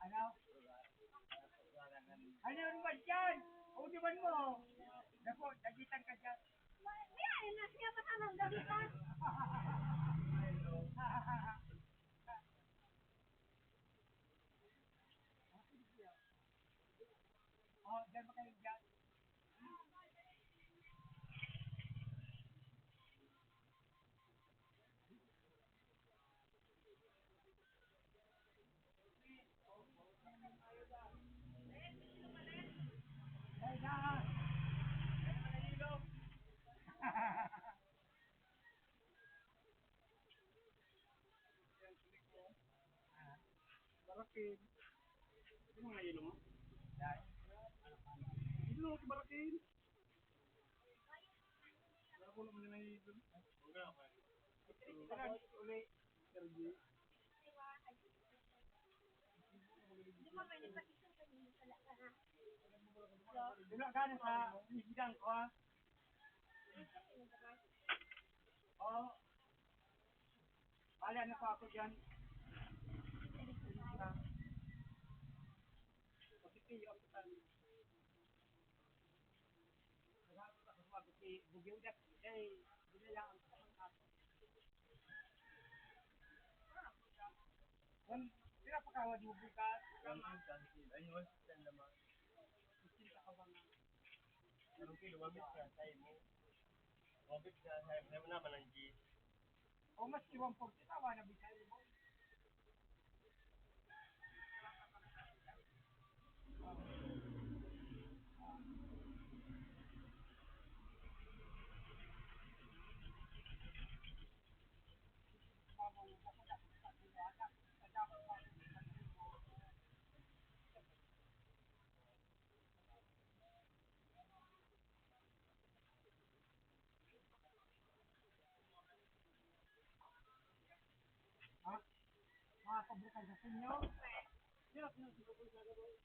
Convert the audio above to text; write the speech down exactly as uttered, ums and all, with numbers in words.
Ano? Ano yung ba dyan? O, di man mo? Naku, nagitan ka dyan. Yan, nasiya pa sana ang dagitan. Oh, dyan ba kayo dyan? Barakin. Ano nga yun mo? Ito na si Barakin. Wala ko naman na yun. Uli. Sergi. Wala ka na sa isigang ko, ha? Oo. Wala na pa ako dyan. Kasi piyo ako sa Bugyo na, eh, binayaan ko naman ako. Wan, pira pa kawad mo bukas? One fifty ang kilo. Ay, one fifty ang laman. Fifteen ka ba nga? Anong kilo? One fifty ang tayo mo. One fifty ang tayo mo. Tayo mo naman ang G. O, mas iwan po, tawa na bisaya mo. Ha? Mga kabutan sa sinyo? Sino, sino, sino po yung nagagawa?